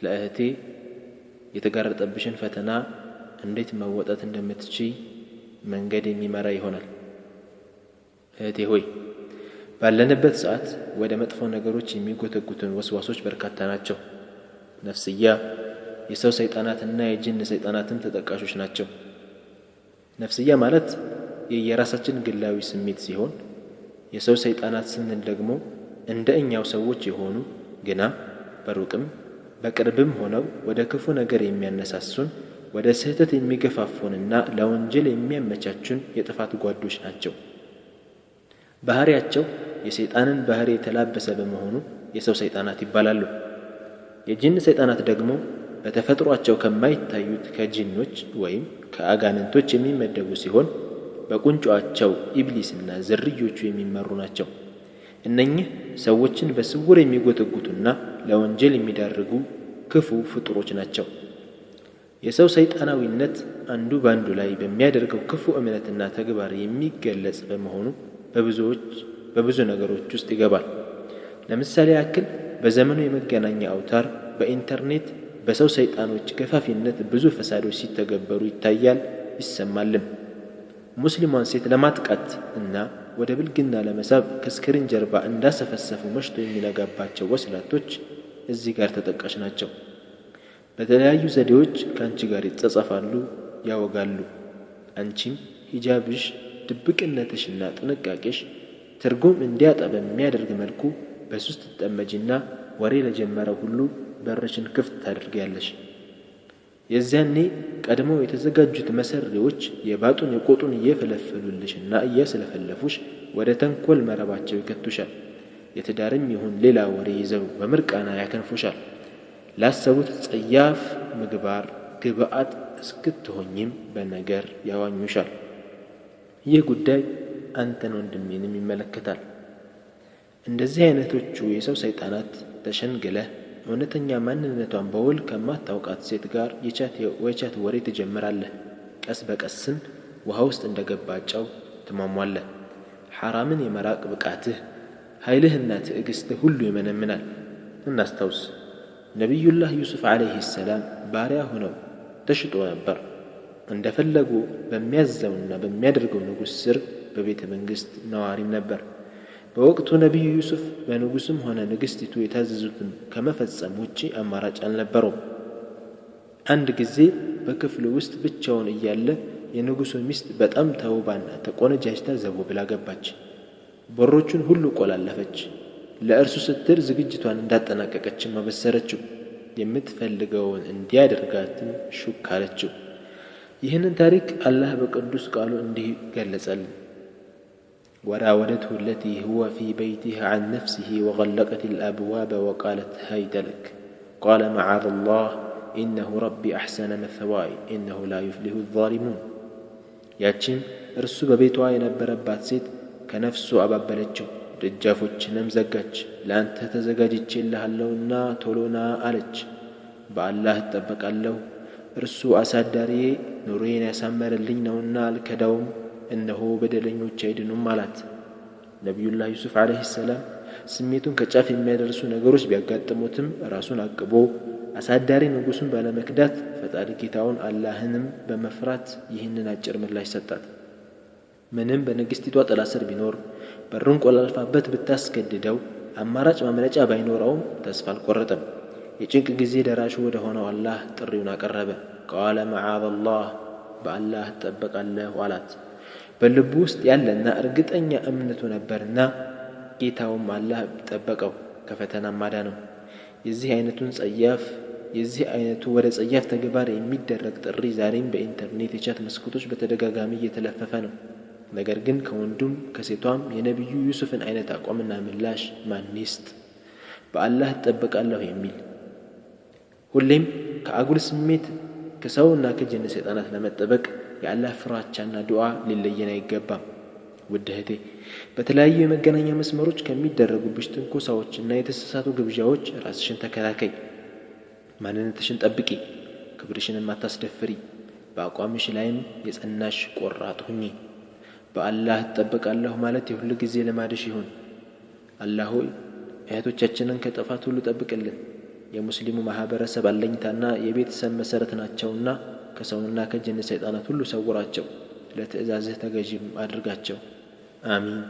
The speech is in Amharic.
ለእህቴ የተጋረጠብሽን ፈተና እንዴት መወጣት እንደምትችይ መንገድ የሚመራ ይሆናል። እህቴ ሆይ፣ ባለንበት ሰዓት ወደ መጥፎ ነገሮች የሚጎተጉቱን ወስዋሶች በርካታ ናቸው። ነፍስያ፣ የሰው ሰይጣናትና የጅን ሰይጣናትም ተጠቃሾች ናቸው። ነፍስያ ማለት የየራሳችን ግላዊ ስሜት ሲሆን፣ የሰው ሰይጣናት ስንል ደግሞ እንደ እኛው ሰዎች የሆኑ ግና በሩቅም በቅርብም ሆነው ወደ ክፉ ነገር የሚያነሳሱን፣ ወደ ስህተት የሚገፋፉንና ለወንጀል የሚያመቻቹን የጥፋት ጓዶች ናቸው። ባህሪያቸው የሰይጣንን ባህሪ የተላበሰ በመሆኑ የሰው ሰይጣናት ይባላሉ። የጅን ሰይጣናት ደግሞ በተፈጥሯቸው ከማይታዩት ከጅኖች ወይም ከአጋንንቶች የሚመደቡ ሲሆን፣ በቁንጮአቸው ኢብሊስና ዝርዮቹ የሚመሩ ናቸው። እነኚህ ሰዎችን በስውር የሚጎተጉቱና ለወንጀል የሚዳርጉ ክፉ ፍጡሮች ናቸው። የሰው ሰይጣናዊነት አንዱ በአንዱ ላይ በሚያደርገው ክፉ እምነትና ተግባር የሚገለጽ በመሆኑ በብዙዎች በብዙ ነገሮች ውስጥ ይገባል። ለምሳሌ ያክል በዘመኑ የመገናኛ አውታር በኢንተርኔት በሰው ሰይጣኖች ገፋፊነት ብዙ ፈሳዶች ሲተገበሩ ይታያል፣ ይሰማልም። ሙስሊሟን ሴት ለማጥቃት እና ወደ ብልግና ለመሳብ ከ screen ጀርባ እንዳሰፈሰፉ መሽቶ የሚነጋባቸው ወስላቶች እዚህ ጋር ተጠቃሽ ናቸው። በተለያዩ ዘዴዎች ከአንቺ ጋር ይጻጻፋሉ፣ ያወጋሉ። አንቺም ሂጃብሽ፣ ድብቅነትሽና ጥንቃቄሽ ትርጉም እንዲያጣ በሚያደርግ መልኩ በሱስ ትጠመጂና ወሬ ለጀመረው ሁሉ በርሽን ክፍት ታደርጊያለሽ። የዚያኔ ቀድመው የተዘጋጁት መሰሪዎች የባጡን የቆጡን እየፈለፈሉልሽና እያስለፈለፉሽ ወደ ተንኮል መረባቸው ይከቱሻል። የትዳርም ይሁን ሌላ ወሬ ይዘው በምርቃና ያከንፉሻል። ላሰቡት ጸያፍ ምግባር ግብአት እስክትሆኝም በነገር ያዋኙሻል። ይህ ጉዳይ አንተን ወንድሜንም ይመለከታል። እንደዚህ አይነቶቹ የሰው ሰይጣናት ተሸንግለህ እውነተኛ ማንነቷን በውል ከማታውቃት ሴት ጋር የቻት ወሬ ትጀምራለህ። ቀስ በቀስም ውሃ ውስጥ እንደገባ ጨው ትሟሟለህ። ሐራምን የመራቅ ብቃትህ፣ ኃይልህና ትዕግስትህ ሁሉ ይመነምናል። እናስታውስ፣ ነቢዩላህ ዩሱፍ ዓለይሂ ሰላም ባሪያ ሆነው ተሽጦ ነበር። እንደፈለጉ በሚያዘውና በሚያደርገው ንጉሥ ስር በቤተ መንግሥት ነዋሪም ነበር። በወቅቱ ነቢዩ ዩሱፍ በንጉሥም ሆነ ንግሥቲቱ የታዘዙትን ከመፈጸም ውጪ አማራጭ አልነበረውም። አንድ ጊዜ በክፍሉ ውስጥ ብቻውን እያለ የንጉሡ ሚስት በጣም ተውባና ተቆነጃጅታ ዘው ብላ ገባች። በሮቹን ሁሉ ቆላለፈች። ለእርሱ ስትል ዝግጅቷን እንዳጠናቀቀችም አበሰረችው። የምትፈልገውን እንዲያደርጋትም ሹክ አለችው። ይህንን ታሪክ አላህ በቅዱስ ቃሉ እንዲህ ገለጸልን። وراودته التي هو في بيتها عن نفسه وغلقت الأبواب وقالت هيت لك قال معاذ الله إنه ربي أحسن مثواي إنه لا يفلح الظالمون። ያቺም እርሱ በቤቷ የነበረባት ሴት ከነፍሱ አባበለችው፣ ደጃፎችንም ዘጋች። ለአንተ ተዘጋጅቼልሃለሁና ቶሎ ና አለች። በአላህ እጠበቃለሁ፣ እርሱ አሳዳሪዬ ኑሮዬን ያሳመረልኝ ነውና አልከዳውም፣ እነሆ በደለኞች አይድኑም አላት። ነቢዩላህ ዩሱፍ ዓለይሂ ሰላም ስሜቱን ከጫፍ የሚያደርሱ ነገሮች ቢያጋጥሙትም ራሱን አቅቦ አሳዳሪ ንጉሱን ባለመክዳት ፈጣሪ ጌታውን አላህንም በመፍራት ይህንን አጭር ምላሽ ሰጣት። ምንም በንግስቲቷ ጥላ ስር ቢኖር፣ በሩን ቆላልፋበት ብታስገድደው አማራጭ ማምለጫ ባይኖረውም ተስፋ አልቆረጠም። የጭንቅ ጊዜ ደራሹ ወደ ሆነው አላህ ጥሪውን አቀረበ። قال معاذ الله፣ በአላህ እጠበቃለሁ አላት። በልቡ ውስጥ ያለና እርግጠኛ እምነቱ ነበርና ጌታውም አላህ ጠበቀው፣ ከፈተናም አዳነው። የዚህ አይነቱ ወደ ጸያፍ ተግባር የሚደረግ ጥሪ ዛሬም በኢንተርኔት የ chat መስኮቶች በተደጋጋሚ እየተለፈፈ ነው። ነገር ግን ከወንዱም ከሴቷም የነቢዩ ዩሱፍን አይነት አቋምና ምላሽ ማን ይስጥ? በአላህ እጠበቃለሁ የሚል። ሁሌም ከአጉል ስሜት፣ ከሰውና ከጅን ሰይጣናት ለመጠበቅ የአላህ ፍራቻና ዱዓ ሊለየን አይገባም። ውድ እህቴ፣ በተለያዩ የመገናኛ መስመሮች ከሚደረጉብሽ ትንኮሳዎችና የተሳሳቱ ግብዣዎች ራስሽን ተከላከይ። ማንነትሽን ጠብቂ፣ ክብርሽንም አታስደፍሪ። በአቋምሽ ላይም የጸናሽ ቆራጥ ሁኚ። በአላህ እጠበቃለሁ ማለት የሁል ጊዜ ልማድሽ ይሁን። አላህ ሆይ፣ እህቶቻችንን ከጥፋት ሁሉ ጠብቅልን። የሙስሊሙ ማህበረሰብ አለኝታና የቤተሰብ መሰረት ናቸውና ከሰውና ከጅን ሰይጣናት ሁሉ ሰውራቸው፣ ለትእዛዝህ ተገዢም አድርጋቸው። አሚን።